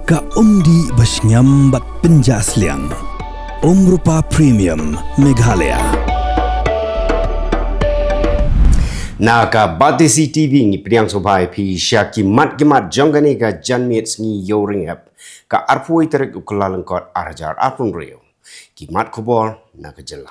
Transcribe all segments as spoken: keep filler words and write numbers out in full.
Ka umdih ba shngiam bad pynjah sliang. Umrupa Premium Meghalaya. Na ka Batesi T V ngi pdiang sngewbha ïa phi sha ki mat ki mat jong kane ka janmiet sngi Ïewrynghep, ka arphew tarik u Kyllalyngkot ar hajar arphew hynriew. Ki mat khubor na ka jylla.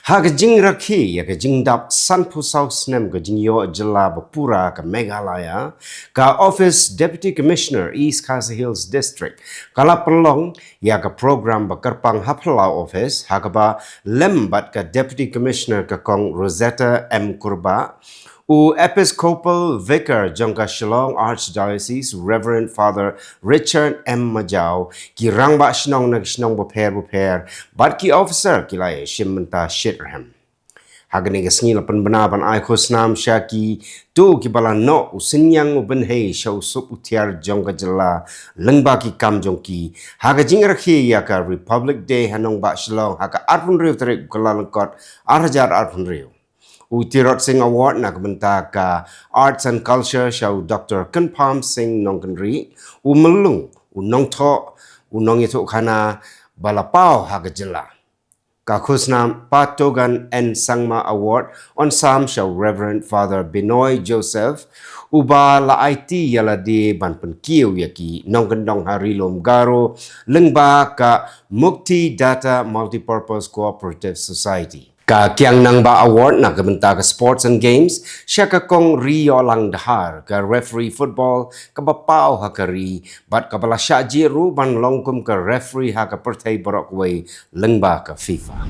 Ha ka jingrakhe ïa ka jingdap sanphew saw snem ka jingïoh jylla ba pura ka Meghalaya, ka Office Deputy Commissioner East Khasi Hills District ka la pynlong ïa ka program ba kyrpang ha Palau Office, ha kaba lem bad ka Deputy Commissioner ka Kong Rosetta M Kurbah, u Episcopal Vicar jong ka Shillong Archdiocese, Reverend Father Richard M Majaw, ki rangbah shnong na ki shnong bapher bapher bad ki officer ki la ïashim bynta shitrhem. Ha kane ka sngi la pynbna ban ai khusnam sha kito kiba la noh u synñiang u bynhei sha u sup u thiar jong ka jylla lyngba ki kam jong ki, ha ka jingrakhe ïa ka Republic Day ha nongbah Shillong ha ka arphew hynriew tarik u Kyllalyngkot ar hajar arphew hynriew. U Tirot Sing Award na ka bynta ka Arts and Culture sha u Doktor Kynpham Sing Nongkynrih, u Myllung, u Nongthoh, u Nongïathuhkhana ba la paw ha ka jylla. Ka khusnam Patogan N Sangma Award yn sam sha u Reverend Father Binoy Joseph, uba la aiti ïa lade ban pynkiew ïa ki nongkyndong ha Ri Lum Garo lyngba ka Mukti Data Multipurpose Cooperative Society. Ka Kiang Nangbah Award na ka bynta ka Sports and Games sha ka Kong Riïolang Dhar, ka referee football kaba paw ha ka ri bad kaba la shah jied ruh ban long kum ka referee ha ka pyrthei baroh kawei lyngba ka FIFA.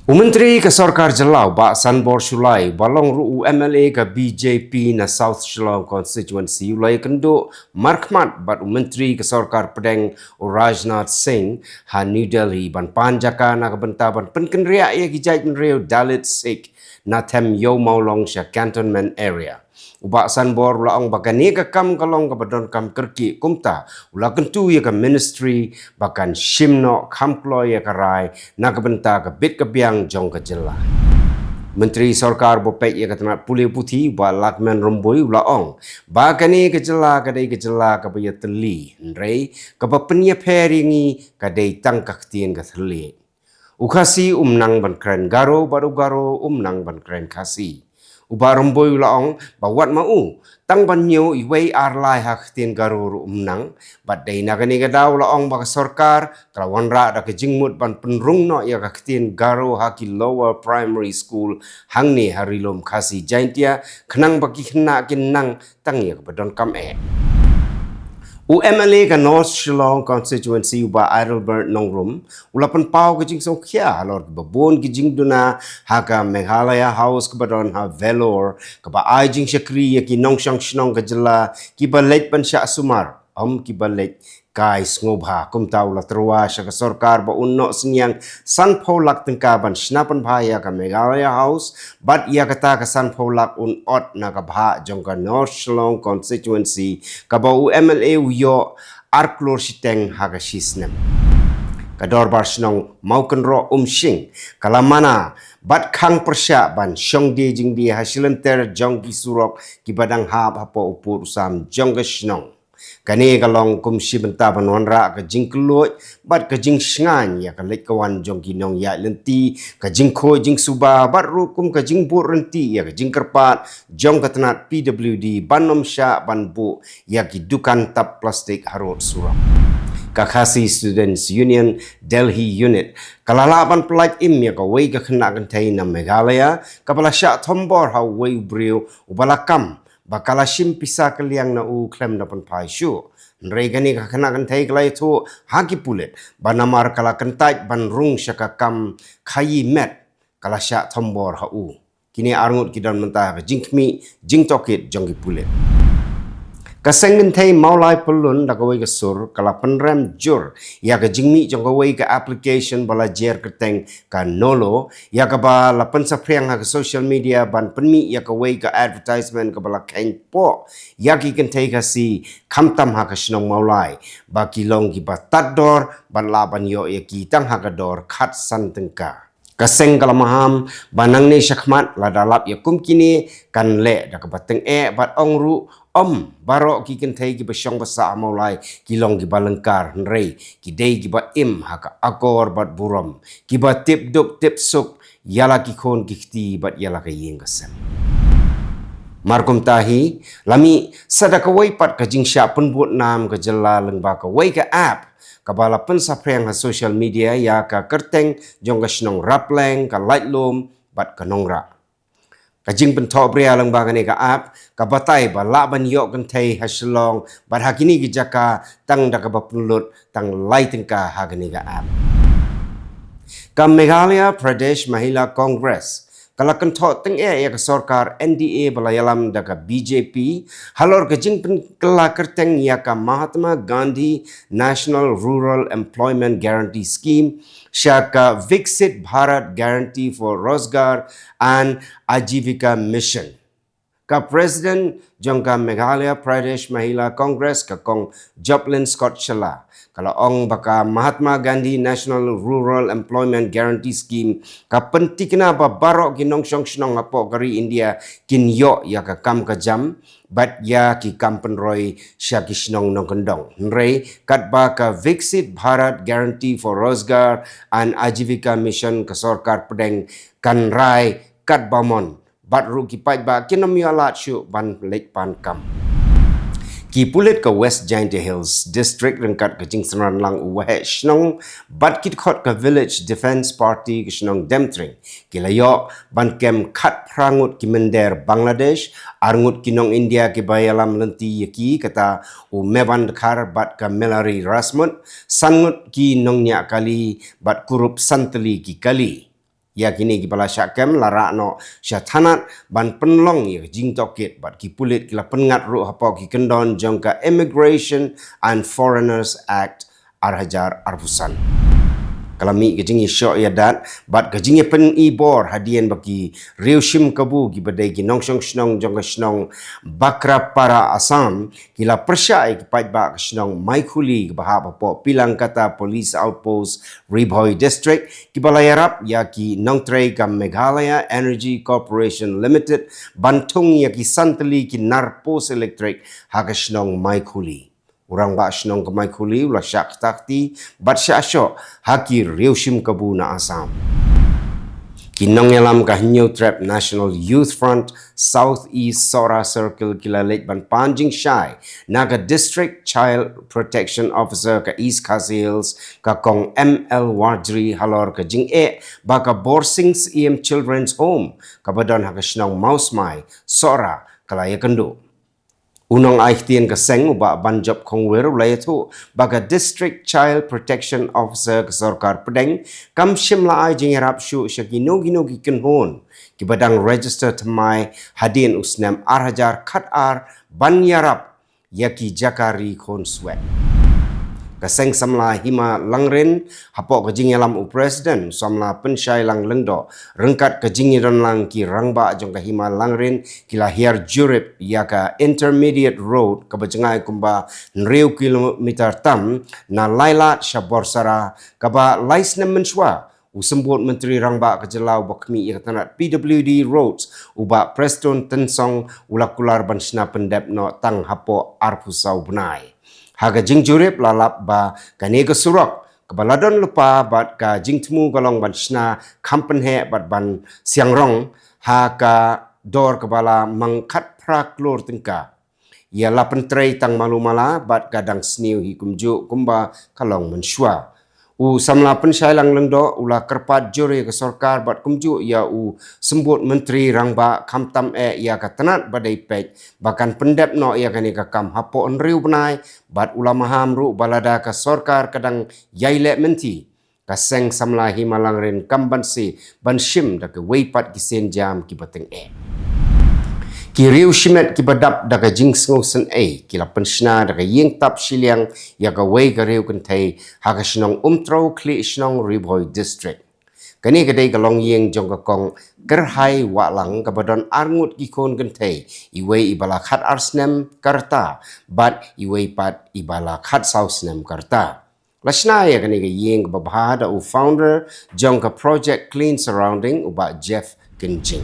U Myntri ka Sorkar Jylla u Bah Sanbor Shullai, uba long ruh u M L A ka B J P na South Shillong Constituency, u la ïakynduh markhmat bad u Myntri ka Sorkar Pdeng u Rajnath Singh ha New Delhi ban pan jaka na ka bynta ban pynkynriah ïa ki jaitbynriew Dalit Sikh na them Ïew Mawlong sha Cantonment Area. U Bah Sanbor u la ong ba kane ka kam ka long kaba donkam kyrkieh, kumta u la kyntu ïa ka ministry ba kan shim noh kham kloi ïa ka rai na ka bynta ka bit ka biang jong ka jylla. Myntri Sorkar ba peit ïa ka tnat pule puthi, u Bah Lahkmen Rymbui, u la ong ba kane ka jylla ka dei ka jylla kaba ïatylli, hynrei kaba pynïapher ïa ngi ka dei tang ka ktien ka thylliej. U Khasi um nang ban kren Garo bad u Garo um nang ban kren Khasi. U Bah Rymbui u la ong ba wat ma u, tang ban ñiew iwei ar lai ha ka ktien Garo ruh um nang. Bad dei na kane ka daw u la ong ba ka sorkar ka la wanrah da ka jingmut ban pynrung noh ïa ka ktien Garo ha ki lower primary school hangne ha Ri Lum Khasi Jaintia, khnang ba ki khynnah kin nang tang ïa kaba donkam eh. U M L A ka North Shillong Constituency, u Bah Adelbert Nongrum, u la pynpaw ka jingsngewkhia halor kiba bun ki jingduna ha ka Meghalaya House kaba don ha Vellore, kaba ai jingshakri ïa ki nongshong shnong ka jylla kiba leit ban shah sumar, ym kiba leit kai sngewbha. Kumta u la tyrwa sha ka sorkar ba un noh synñiang sanphew lak tyngka ban shna pynbha ïa ka Meghalaya House, bad ïa kata ka sanphew lak un ot na ka bhah jong ka North Shillong Constituency, kaba u M L A u ïoh ar klur shiteng ha ka shi snem. Ka Dorbar Shnong Mawkynroh Umshing ka la mana bad khang pyrshah ban shong die jingdie ha shilynter jong ki surok kiba dang hap hapoh u pud u sam jong ka shnong. Kane ka long kum shi bynta ban wanrah ka jingkylluid bad ka jingshngaiñ ïa ka leit ka wan jong ki nongïaid lynti, ka jingkhuid jingsuba bad ruh kum ka jingbud rynti ïa ka jingkyrpad jong ka tnat P W D ban ym shah ban buh ïa ki dukan tap plastik harud surok. Ka Khasi Students Union Delhi Unit ka la lah ban pyllait im ïa kawei ka khynnah kynthei na Meghalaya kaba la shah thombor ha uwei u briew uba la kam ba ka la shim pisa kylliang na u khlem da pynphai shuh. Hynrei kane ka khynnah kynthei ka la ïathuh ha ki pulit ba namar ka la kyntait ban rung sha ka kam khaïi met, ka la shah thombor ha u. Kine arngut ki don mynta ha ka jingkhmih jingtohkit jong ki pulit. Ka seng kynthei Mawlai Pyllun da kawei ka sur ka la pynrem jur ïa ka jingmih jong kawei ka application ba la jer kyrteng ka Nolo, ïa kaba la pynsaphriang ha ka social media ban pynmih ïa kawei ka advertisement kaba la kheiñ poh ïa ki kynthei Khasi khamtam ha ka shnong Mawlai, ba ki long kiba tad dor bad lah ban ïoh ïa ki tang ha ka dor khatsan tyngka. Ka seng ka la maham ba nangne shakhmat lada lap ïa kum kine kan leh da kaba tyngeh bad ong ruh Ym baroh ki kynthei kiba shong basa ha Mawlai ki long kiba lyngkar, hynrei ki dei kiba im ha ka akor bad burom, kiba tip duk tip suk ïa la ki khun ki kti bad ïa la ka ïing ka sem. Mar kumta hi, la mih sa da kawei pat ka jingshah pynbud nam ka jylla lyngba kawei ka app kaba la pynsaphriang ha social media ïa ka kyrteng jong ka shnong Rapleng, ka Laitlum bad ka Nongrah. Ka jingpynthohbria lyngba kane ka app ka batai ba lah ban ïoh kynthei ha Shillong bad ha kine ki jaka tang da kaba pynlut tang lai tyngka ha kane ka app. Ka Meghalaya Pradesh Mahila Congress ka la kynthoh tyngeh ïa ka sorkar N D A ba la ïalam da ka B J P halor ka jingpynkylla kyrteng ïa ka Mahatma Gandhi National Rural Employment Guarantee Scheme sha ka Viksit Bharat Guarantee for Rozgar and Ajivika Mission. Ka President jong ka Meghalaya Pradesh Mahila Congress, ka Kong Joplin Scott Shylla, ka la ong ba ka Mahatma Gandhi National Rural Employment Guarantee Scheme ka pyntikna ba baroh ki nongshong shnong hapoh ka ri India kin ïoh ïa ka kam ka jam bad ïa ki kam pynroi sha ki shnong nongkyndong. Hynrei katba ka Viksit Bharat Guarantee for Rozgar and Ajivika Mission ka sorkar pdeng kan rai katba mon bad ruh ki paidbah kin ym ïoh lad shuh ban leit pan kam. Ki pulit ka West Jaintia Hills District ryngkat ka jingsynran lang u waheh shnong bad ki dkhot ka Village Defence Party ka shnong Demtring ki la ïoh ban kem khatphra ngut ki mynder Bangladesh, ar ngut ki nong India kiba ïalam lynti ïa ki, kata u Mevan Dkhar bad ka Melari Rasmut, san ngut ki nongñiah kali bad kurup san tylli ki kali. Ïa kine kiba la shah kem la rah noh sha thanat ban pynlong ïa ka jingtohkit bad ki pulit ki la pynngat ruh hapoh ki kyndon jong ka Immigration and Foreigners Act ar hajar arphew san. Ka la mih ka jingïashoh ïadat bad ka jingïapyni bor hadien ba ki riew shim kabu kiba dei ki nongshong shnong jong ka shnong Bakrapara, Assam, ki la pyrshah ïa ki paidbah ka shnong Maikhuli kaba hap hapoh Pilangkata Police Outpost, Ri Bhoi District, kiba la ïarap ïa ki nongtrei ka Meghalaya Energy Corporation Limited ban thung ïa ki san tylli ki nar post elektrik ha ka shnong Maikhuli. U rangbah shnong ka Maikhuli u la shah kti bad shah shoh ha ki riew shim kabu na Assam. Ki nongïalam ka Hynñiewtrep National Youth Front South East Sohra Circle ki la leit ban pan jingshai na ka District Child Protection Officer ka East Khasi Hills, ka Kong M L Warjri, halor ka jingeh ba ka Borsing Syiem Children's Home kaba don ha ka shnong Mawsmai, Sohra, ka la ïakynduh. U nongai ktien ka seng u Bah Banjop Khongwir u la ïathuh ba ka District Child Protection Officer ka sorkar pdeng kam shym la ai jingïarap shuh sha kino kino ki kynhun kiba dang register thymmai hadien u snem ar hajar khatar ban ïarap ïa ki jaka ri khun swet. Ka seng samla Hima Langrin, hapoh ka jingïalam u President, u samla Pynshai Lang Lyngdoh, ryngkat ka jingïadon lang ki rangbah jong ka Hima Langrin, ki la hiar jurip ïa ka Intermediate Road kaba jngai kumba hynriew kilometer tam na Lailad sha Borsara, kaba lai snem mynshuwa u Symbud Myntri Rangbah ka jylla uba khmih ïa ka tnat P W D Roads, u Bah Prestone Tynsong, u la kular ban shna pyndep noh tang hapoh arphew saw bnai. Ha ka jingjurip la lap ba kane ka surok kaba la don lypa bad ka jingthmu ka long ban shna kham pynheh bad ban siang rong ha ka dor kaba la mang khatphra klur tyngka. Ïa la pyntrei tang malu mala bad ka dang sniew hi kumjuh kumba ka long mynshuwa. U samla Pynshai Lang Lyngdoh u la kyrpad jur ïa ka sorkar bad kumjuh ïa u Symbud Myntri Rangbah, khamtam eh ïa ka tnat ba dei peit, ba kan pyndep noh ïa kane ka kam hapoh hynriew bnai, bad u la maham ruh ba lada ka sorkar ka dang ïai leh mynthi, ka seng samla Hima Langrin kam banse ban shim da kawei pat ki sienjam kiba tyngeh. Ki riew shimet kiba dap da ka jingsngewsynei ki la pynshna da ka ïing tap shiliang ïa kawei ka riew kynthei ha ka shnong Umtrew Khlieh Shnong, Ri Bhoi District. Kane ka dei ka longïing jong ka Kong Kyrhai Wahlang kaba don ar ngut ki khun kynthei, iwei iba la khatar snem ka rta bad iwei pat iba la khatsaw snem ka rta. La shna ïa kane ka ïing kaba bha da u founder jong ka Project Clean Surrounding, u Bah Jeff Kynjing.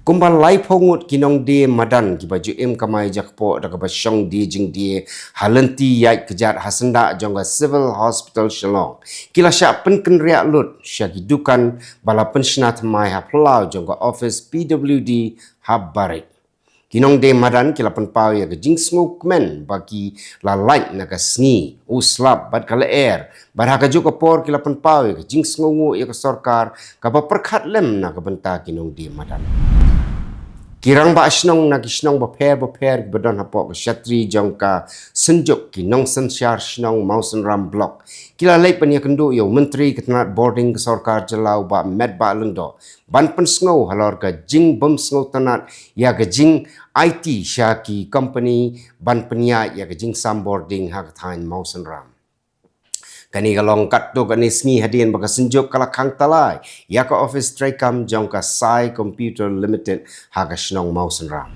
Kumba laiphew ngut ki nongdie madan kiba ju im kamai jakpoh da kaba shong die jingdie ha lynti ïaid kjat ha syndah jong ka Civil Hospital Shillong, ki la shah pynkynriah lut sha ki dukan ba la pynshna thymmai ha phyllaw jong ka office P W D ha Barik. Ki nongdie madan ki la pynpaw ïa ka jingsngewkmen ba ki la lait na ka sngi, u slap bad ka lyer, bad ha kajuh ka por ki la pynpaw ïa ka jingsngewnguh ïa ka sorkar kaba pyrkhat lem na ka bynta ki nongdie madan. Ki rangbah shnong na ki shnong bapher bapher kiba don hapoh ka shatri jong ka Synjuk ki Nongsynshar Shnong Mawsynram Block, ki la leit ban ïakynduh ïa u Myntri ka tnat bording ka sorkar jylla, u Bah Metbah Lyngdoh, ban pynsngew halor ka jingbym sngewtynnat ïa ka jingaiti sha ki company ban pynïaid ïa ka jingsam bording ha ka thaiñ Mawsynram. Kane ka long katto katne sngi hadien ba ka Synjuk ka la khang talai ïa ka office treikam jong ka Sai Computer Limited ha ka shnong Mawsynram.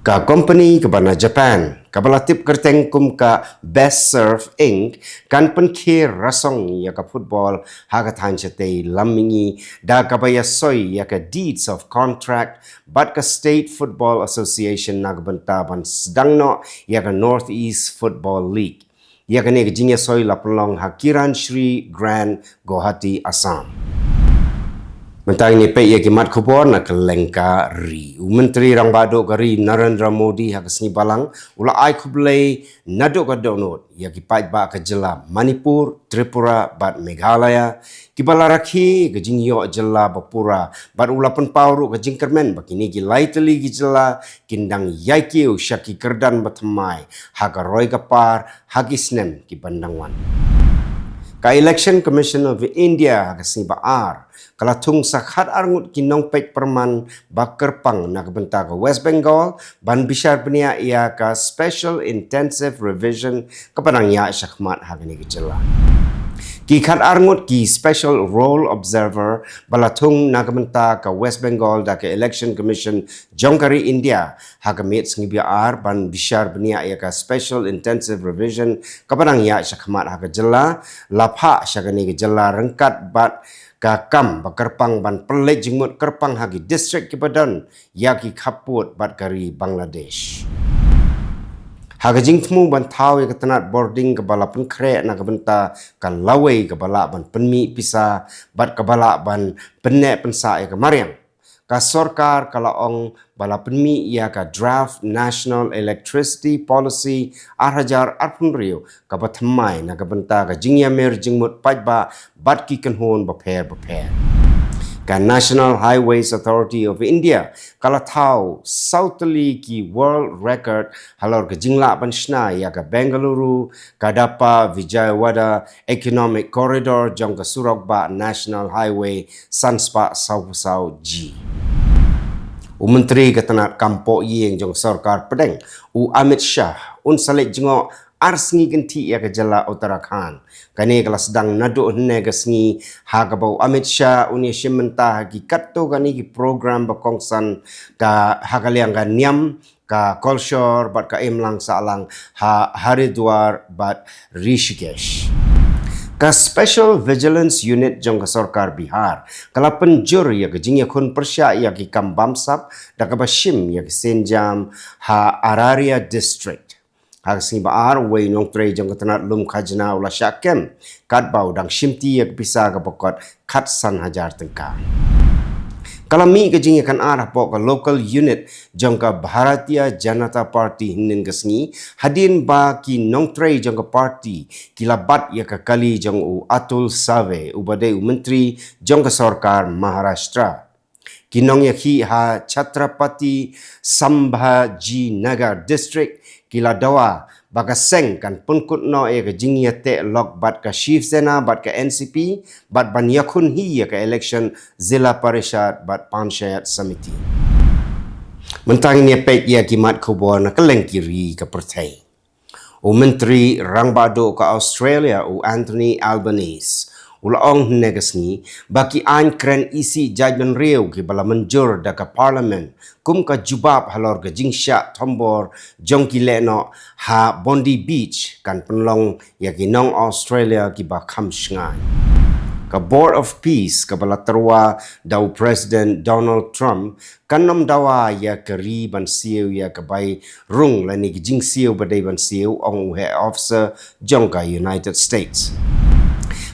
Ka company kaba na Japan, kaba la tip kyrteng kum ka Best Serve Inc, kan pynkhiar rasong ïa ka football ha ka thaiñ shatei lam mihngi da kaba ïasoi ïa ka Deeds of Contract bad ka State Football Association na ka bynta ban sdang noh ïa ka North East Football League. Ïa kane ka jingïasoi la pynlong ha Kiran Shri Grand, Guwahati, Assam. Mynta ngin ïa peit ïa ki mat khubor na kylleng ka ri. U Myntri Rangbah Duh ka ri Narendra Modi ha ka sngi Balang u la ai khublei naduh ka dohnud ïa ki paidbah ka jylla Manipur, Tripura bad Meghalaya kiba la rakhe ka jingïoh jylla bapura, bad u la pynpaw ruh ka jingkyrmen ba kine ki lai tylli ki jylla kin dang ïai kiew sha ki kyrdan bathymmai ha ka roi ka par ha ki snem kiban dang wan. Ka Election Commission of India ha ka sngi ba ar ka la thung sa khatar ngut ki nongpeit pyrman ba kyrpang na ka bynta ka West Bengal ban bishar bniah ïa ka Special Intensive Revision kaba dang ïaid shakhmat ha kane ka jylla. Ki khatar ngut ki special role observer ba la thung na ka bynta ka West Bengal da ka Election Commission jong ka ri India ha ka miet sngi ba ar ban bishar bniah ïa ka Special Intensive Revision kaba dang ïaid shakhmat ha ka jylla, la phah sha kane ka jylla ryngkat bad ka kam ba kyrpang ban pynleit jingmut kyrpang ha ki district kiba don ïa ki khappud bad ka ri Bangladesh. Ha ka jingthmu ban thaw ïa ka tnat bording kaba la pynkhreh na ka bynta ka lawei kaba lah ban pynmih pisa bad kaba lah ban pynneh pynsah ïa ka mariang, ka sorkar ka la ong ba la pynmih ïa ka Draft National Electricity Policy ar hajar arphew hynriew kaba thymmai na ka bynta ka jingïamir jingmut paidbah bad ki kynhun bapher bapher. Ka National Highways Authority of India ka la thaw saw tylli ki world record halor ka jinglah ban shna ïa ka Bengaluru Kadapa Vijayawada Economic Corridor jong ka surok bah National Highway san spah saw phew saw G. U Myntri ka tnat kam poh ïing jong ka sorkar pdeng, u Amit Shah, un sa leit jngoh ar sngi kynthih ïa ka jylla Uttarakhand. Kane ka la sdang naduh hynne ka sngi ha kaba u Amit Shah un ïashim bynta ha ki katto katne ki program ba kongsan ka ha ka liang ka niam, ka kolshor bad ka imlang sahlang ha Haridwar bad Rishikesh. Ka Special Vigilance Unit jong ka sorkar Bihar ka la pynjur ïa ka jingïakhun pyrshah ïa ki kam bamsap da kaba shim ïa ki sienjam ha Araria District. Ha ka sngi ba ar, uwei u nongtrei jong ka tnat lum khajna u la shah kem katba u dang shimti ïa ka pisa kaba kot khatsan hajar tyngka. Ka la mih ka jingïakynad hapoh ka local unit jong ka Bharatiya Janata Party hynnin ka sngi hadien ba ki nongtrei jong ka party ki la bat ïa ka kali jong u Atul Save uba dei u myntri jong ka sorkar Maharashtra. Ki nongïakhih ha Chhatrapati Sambhajinagar District ki la dawa ba ka seng kan pynkut noh ïa ka jingïateh lok bad ka Shiv Sena bad ka N C P bad ban ïakhun hi ïa ka election Zilla Parishad bad Panchayat Samiti. Mynta ngin ïa peit ïa ki mat khubor na kylleng ki ri ka pyrthei. U Myntri Rangbah Duh ka Australia, u Anthony Albanese, u la ong hynne ka sngi ba ki aiñ kren isih jaitbynriew kiba la mynjur da ka Parliament kum ka jubab halor ka jingshah thombor jong ki lehnoh ha Bondi Beach kan pynlong ïa ki nong Australia kiba kham shngaiñ. Ka Board of Peace kaba la tyrwa da u President Donald Trump kan ym dawa ïa ka ri ban siew ïa ka bai rung lane ka jingsiew ba dei ban siew, ong u heh officer jong ka United States.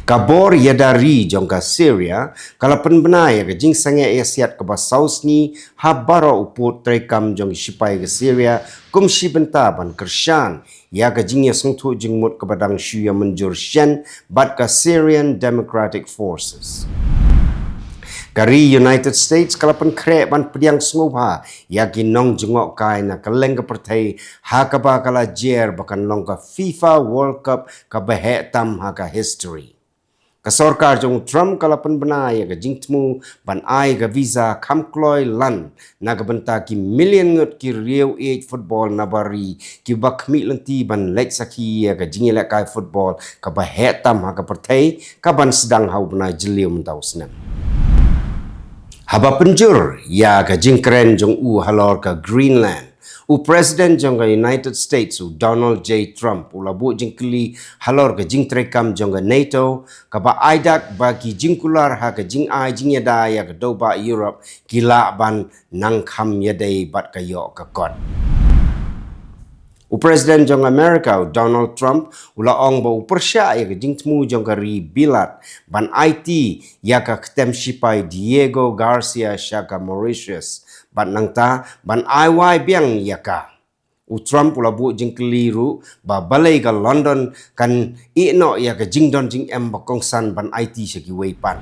Ka bor ïada ri jong ka Syria ka la pynbna ïa ka jingsangeh ïasiat kaba saw sngi ha baroh u pud treikam jong ki shipai ka Syria kum shi bynta ban kyrshan ïa ka jingïasngewthuh jingmut kaba dang shu ïa mynjur shen bad ka Syrian Democratic Forces. Ka ri United States ka la pynkhreh ban pdiang sngewbha ïa ki nongjngohkai na kylleng ka pyrthei ha kaba ka la jer ba kan long ka FIFA World Cup kaba heh tam ha ka history. Ka sorkar jong u Trump ka la pynbna ïa ka jingthmu ban ai ka visa kham kloi lan na ka bynta ki million ngut ki riew ïeit football na bari kiba khmih lynti ban leit sakhi ïa ka jingïalehkai football kaba heh tam ha ka pyrthei kaban sdang ha u bnai Jylliew mynta u snem. Haba pynjur ïa ka jingkren jong u halor ka Greenland, u President jong ka United States u Donald J Trump u la buh jingkylli halor ka jingtreikam jong ka NATO kaba ai dak ba ki jingkular ha ka jingai jingïada ïa ka dewbah Europe ki lah ban nang kham ïadei bad ka ïoh ka kot. U President jong America u Donald Trump u la ong ba u pyrshah ïa ka jingthmu jong ka ri Bilat ban aiti ïa ka ktem shipai Diego Garcia sha ka Mauritius bad nangta ban ai wai biang ïa ka. U Trump u la buh jingkylli ruh ba balei ka London kan ïeh noh ïa ka jingdon jingem ba kongsan ban aiti sha kiwei pat.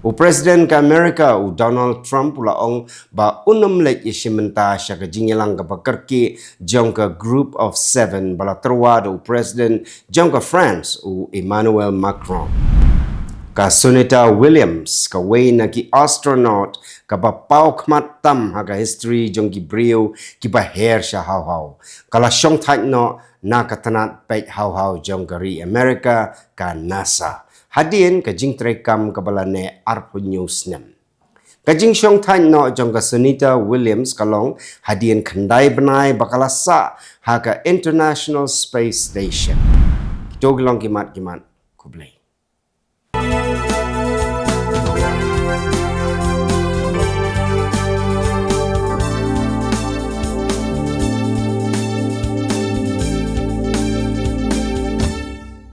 U President ka America u Donald Trump u la ong ba un ym leit ïashim bynta sha ka jingïalang kaba kyrkieh jong ka Group of Seven ba la tyrwa da u President jong ka France u Emmanuel Macron. Ka Sunita Williams, kawei na ki astronaut kaba paw khmat tam ha ka history jong ki briew kiba her sha haw haw, ka la shongthait noh na ka tnat peit haw haw jong ka ri America ka NASA hadien ka jingtreikam kaba la neh arphew hynñiew snem. Ka jingshongthait noh jong ka Sunita Williams ka long hadien khyndai bnai ba ka la sah ha ka International Space Station. Kito ki long ki mat ki mat. Khublei.